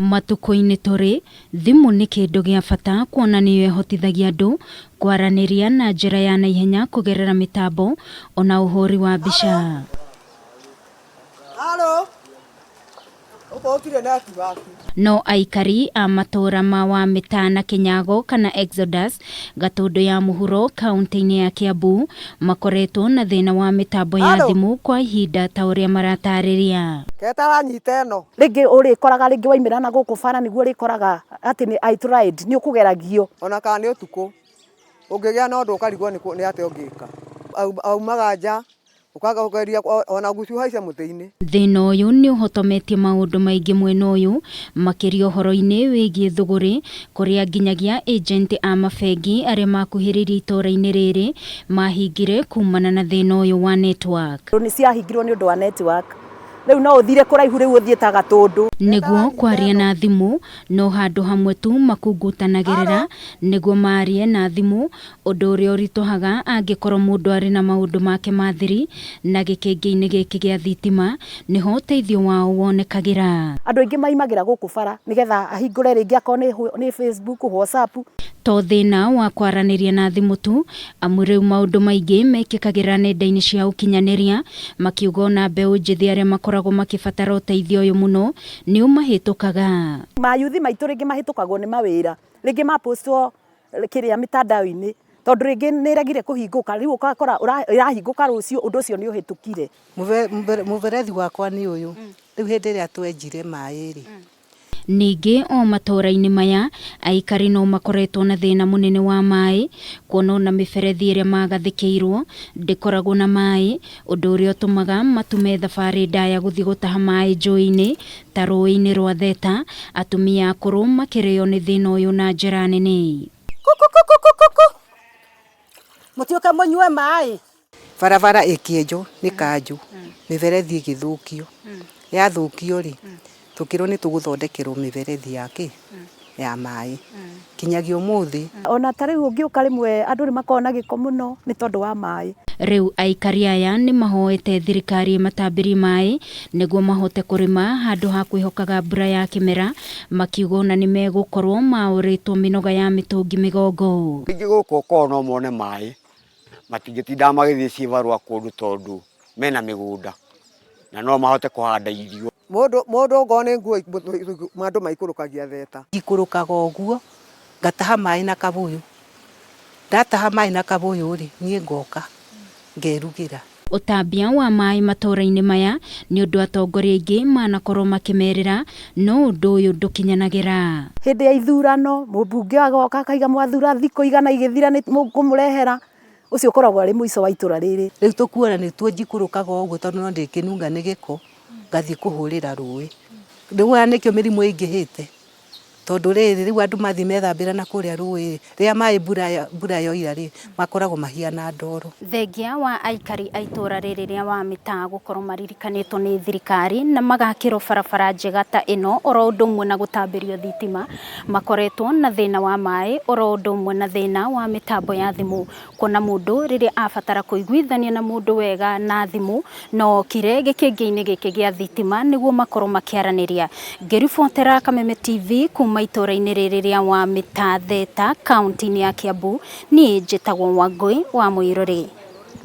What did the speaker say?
Matukũ-inĩ tũrĩ, thimũ nĩ kĩndũ gĩa bata kuona nĩyo ĩhotithagia andũ kwaranĩria na njĩra ya naihenya kũgerera mĩtambo ona ũhũri wa mbica. No aikari a matũũra ma Wamĩta na Kĩnyago kana Exodus, Gatũndũ ya mũhuro kauntĩ-inĩ ya Kiambu makoretwo na thĩna wa mĩtambo ya thimũ kwa ihinda ta ũrĩa maratarĩria. Keta wanyita ĩno. Rĩngĩ ũrĩkoraga rĩngĩ waimĩra na gũkũ bara nĩguo ũrĩkoraga atĩ nĩ I tried, nĩ ũkũgeragio. Ona kana nĩ ũtukũ, ũngĩgĩa na ũndũ ũkarigwo nĩ atĩa ũngĩka. Aumaga nja Ũkageria ona guci ũhaice mũtĩ-inĩ. Thĩna ũyũ nĩ ũhotometie maũndũ maingĩ mwena ũyũ, makĩria ũhoro-inĩ wĩgiĩ thũgũrĩ, kũrĩa nginyagia ĩjenti a mabengi arĩa makuhĩrĩirie itũũra-inĩ rĩrĩ mahingire kumana na thĩna ũyũ wa network. Nĩ ciahingirwo nĩ ũndũ wa network. Rĩu no ũthire kũraihu rĩu ũthiĩ ta Gatũndũ. Nĩguo kwaria na thimũ, no handũ hamwe tu makungutanagĩrĩra nĩguo maarie na thimũ, Ũndũ ũrĩa ũritũhaga angĩkorwo mũndũ arĩ na maũndũ make ma thiri na gĩkĩngĩ-inĩ gĩkĩ gĩa thitima nĩho ũteithio wao wonekagĩra. Andũ aingĩ maimagĩra gũkũ bara nĩgetha ahingũre rĩngĩ akorwo nĩ Facebook, WhatsApp. To thĩna wa kwaranĩria na thimũ tu, amu rĩu maũndũ maingĩ mekĩkagĩra nenda-inĩ cia ũkinyanĩria, makiuga ona mbeũ njĩthĩ arĩa makoragwo makĩbatara ũteithio ũyũ mũno nĩ ũmahĩtũkaga. Mayuthi maitũ rĩngĩ mahĩtũkagwo nĩ mawĩra, rĩngĩ ma post wo kĩrĩa mĩtandao-inĩ tondũ rĩngĩ nĩ ĩregire kũhingũka rĩu ũgakora ĩrahingũka rũciũ ũndũ ũcio nĩ ũhĩtũkire. Mũberethi wakwa nĩ ũyũ, rĩu hĩndĩ ĩrĩa twenjire maĩ rĩ. Ningĩ o matũũra-inĩ maya, aikari no makoretwo na thĩna mũnene wa maĩ, kuona ona mĩberethi ĩrĩa magathĩkĩirwo ndĩkoragwo na maĩ, ũndũ ũrĩa ũtũmaga matume thabarĩ ndaya gũthiĩ gũtaha maĩ njũĩ-inĩ Ta rũũĩ-inĩ rwa Theta, atumia akũrũ makĩrĩo nĩ thĩna ũyũ na njĩra nene. Kukukukukuku! Mũtiũke mũnyue maĩ. Barabara ĩkĩenjwo nĩ kanjũ, mĩberethi ĩgĩthũkio. Yathũkio rĩ, tũkĩrwo nĩ tũgũthondekerwo mĩberethi ya kĩ? Ya maĩ. Kinyagia ũmũthĩ. Ona ta rĩu ũngĩũka rĩmwe andũ nĩ makoragwo na gĩko mũno nĩ tondũ wa maĩ. Rĩu aikari aya nĩ mahoete thirikari ĩmatambĩrie maĩ nĩguo mahote kũrĩma handũ ha kwĩhokaga mbura ya kĩmera, makiuga ona nĩ megũkorwo maũrĩtwo mĩnoga ya mĩtũngi mĩgongo. Rĩngĩ gũkũ okorwo no mone maĩ, matingĩtindaga magĩthiĩ cibarũa kũndũ tondũ mena mĩgũnda na no mahote kũhanda irio. Mũndũ mũndũ ongorwo nĩ nguo andũ maikũrũkagia theta. Njikũrũkaga ũguo, ngataha maĩ na kabũyũ. Ndataha maĩ na kabũyũ rĩ, niĩ ngoka ngerugĩra. Ũtambia wa maĩ matũũra-inĩ maya nĩ ũndũ atongoria aingĩ manakorwo makĩmerĩra no ũndũ ũyũ ndũkinyanagĩra. Hĩndĩ ya ithurano, mũmbunge agoka akaiga mwathura thikũ igana igĩthira nĩ mũkũmũrehera, ũcio ũkoragwo arĩ mũico wa itũra rĩrĩ. Rĩu tũkuona nĩtuo njikũrũkaga ũguo tondũ no ndĩkĩnunga nĩ gĩko. Ngathiĩ kũhũrĩra rũĩ. Rĩu ona nĩkĩo mĩrimũ ĩingĩhĩte, tondũ rĩrĩ, rĩu andũ mathiĩ methambĩra na kũrĩa rũĩ rĩ, rĩrĩa maĩ mbura yoira rĩ, makoragwo mahiana ndoro. Thengia wa aikari a itũra rĩrĩ rĩa Wamĩtaa gũkorwo maririkanĩtwo nĩ thirikari na magakĩrwo barabara njega ta ĩno oro ũndũ ũmwe na gũtambĩrio thitima, makoretwo na thĩna wa maĩ oro ũndũ ũmwe na thĩna wa mĩtambo ya thimũ. Kuona mũndũ rĩrĩa abatara kũiguithania na mũndũ wega na thimũ, no okire gĩkĩngĩ-inĩ gĩkĩ gĩa thitima nĩguo makorwo makĩaranĩria. Ngĩribotera Kameme TV kuma itũra-inĩ rĩrĩ rĩa Wamĩta Theta, kaũntĩ-inĩ ya Kiambu, niĩ njĩtagwo Wangũi wa Mũirũrĩ.